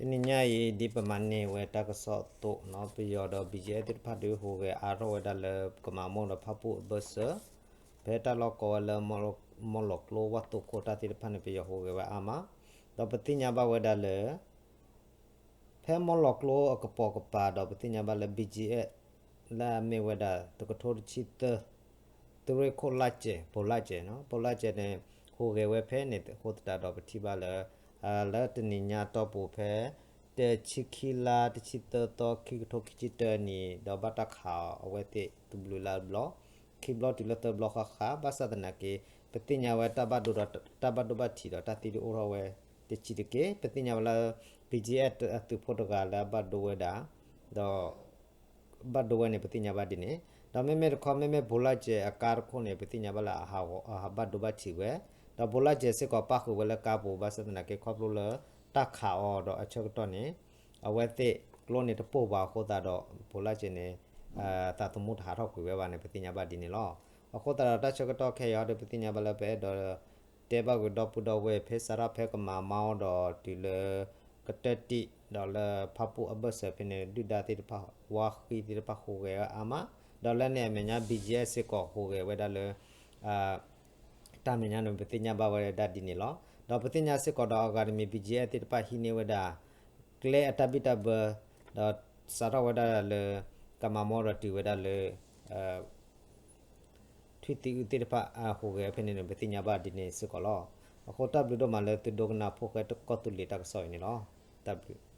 တနံၤညါအံၤ ဒ်ပမၤန့ၢ်ဝဲတၢ်ကစီၣ်အသိးနီၤ ပယီၤဒီး ဘံၣ်ကၠံၣ်အဲၣ် သ့ၣ်တဖၣ်ဒုးဟူးဂဲၤအါထီၣ်ဝဲဒၣ်လၢကမၤမိၢ်ဒီးဖၣ်ပူၣ်အဘၢၣ်စၢၤ ဖဲတၢ်လီၢ်ကီဝဲလၢ မီၢ်လီၤကျိဝၣ်သိးခိၣ်တၢ်သ့ၣ်တဖၣ်န့ၣ် ပယီၤဟူးဂဲၤဝဲအါမး, ဒီးပသ့ၣ်ညါဘၣ်ဝဲဒၣ်လၢ ဖဲမီၢ်လီၤကျိအကပိာ်ကပၤဒီး ပသ့ၣ်ညါဘၣ်လၢ ဘံၣ်ကၠံၣ်အဲၣ် လၢအမ့ၢ်ဝဲဒၣ် တကထိတဆံသၢ သုးရ့ၣ်ခိၣ်လၢ်စဲး ပိၤလၢ်စဲးနီၤ ပိၤလၢ်စဲးန့ၣ် ဟူးဂဲၤဝဲဖဲန့ၣ်အဃိသတးဒီး ပထံၣ်ဘၣ်လၢ လၢတနံၤညါအတီၢ်ပူၤဖဲ တဆံခံလါ တဆံသၢသီ ခံကထိခံဆံတၢနံၣ် ဒီးဘၣ်တၢ်ခးအီၤအဝဲသ့ၣ်တဘျုးလါတဘျီ, ခံဘျီတုၤလၢသၢဘျီဃၣ်ဃၣ် ဘၣ်ဆၣ်သနာ်က့ ပသ့ၣ်ညါဝဲတၢ်ဘၣ်ဒိဒီး တၢ်ဘၣ်ဒိဘၣ်ထံးဒီးတၢ်သံဒုးအိၣ်ထီၣ်ဝဲတဆံးတက့ၢ်. ပသ့ၣ်ညါဝဲလၢ ဘံၣ်ကၠံၣ်အဲၣ် အသုးဖိတဂၤလၢအဘၣ်ဒိဝဲဒၣ် ဒီး ဘၣ်ဒိဝဲန့ၣ် ပသ့ၣ်ညါဘၣ်ဒ်န့ၣ်, ဒီးမ့မ့ၢ်တခီ မ့မ့ၢ်ပိၤလၢ်စဲးအကါတခိၣ်န့ၣ် ပသ့ၣ်ညါဘၣ်လၢအဟးဘၣ်ဒိဘၣ်ထံးဝဲ, ဒီးပိၤလၢ်စဲးစ့ၢ်ကီးပၣ်ဃုာ်ဝဲလၢကါပူၤ ဘၣ်ဆၣ်သနာ်က့ ခီဖျိလၢတၢ်ခးအီၤဒီးအဆၢကတီၢ်န့ၣ် အဝဲသ့ၣ်ကျိန့ၣ်တပိၢ်ဘၣ်အဃိသတးဒီး ပိၤလၢ်စဲးန့ၣ် သးသမူတဟးထီၣ်ကွံာ်ဝဲဘၣ်န့ၣ် ပသ့ၣ်ညါဘၣ်ဒ်န့ၣ်လီၤ. အဃိသတးဒီးတၢ်ဆၢကတီၢ်ခဲအံၤဒီး ပသ့ၣ်ညါဘၣ်လၢပအဲၣ်ဒိး တဲဘၣ်ဂ့ၤဒီပုၢ်ဒီဝဲၢ် ဖဲစးထီၣ်ဖဲကမၤမါအီၤဒီးတုၤလၢ ကတၢၢ်တံၢ် ဒီးလၢဖၣ်ပူၣ်အဘၢၣ်စၢၤဖဲန့ၣ် ဒုၣ်ဒါသ့ၣ်တဖၣ် ဝါဃံသ့ၣ်တဖၣ်ဟူးဂဲၤဝဲအါမး, ဒီးလၢန့ၣ်အမဲာ်ညါ ဘံၣ်ကၠံၣ်အဲၣ် စ့ၢ်ကီးဟူးဂဲၤဝဲဒၣ်လၢ တၢ်မဲာ်ညါန့ၣ် ပသ့ၣ်ညါဘၣ်ဝဲဒၣ်ဒ်န့ၣ်လီၤ. ဒီးပသ့ၣ်ညါစ့ၢ်ကီးဒီးအဂၤတမံၤ ဘံၣ်ကၠံၣ်အဲၣ် သ့ၣ်တဖၣ်ဟံးန့ၢ်ဝဲဒၣ် ကျဲအတၢ်ဘံၣ်တၢ်ဘၢ ဒီးစးထီၣ်ဝဲဒၣ်လၢ ကမၤမါဒီးတုၤဝဲဒၣ်လၢ ထွံၣ်သံအုးသ့ၣ်တဖၣ် ဟူးဂဲၤဖဲန့ၣ်န့ၣ် ပသ့ၣ်ညါဘၣ်ဒ်န့ၣ်စ့ၢ်ကီးလီၤ. အဃိတၢ်ဘျုးဒိၣ်မးလၢသုဒိကနၣ်ဖိဃဲကီၢ်သူလ့ၤတၢ်ကစီၣ်အံၤန့ၣ်လီၤ. တၢ်ဘျုး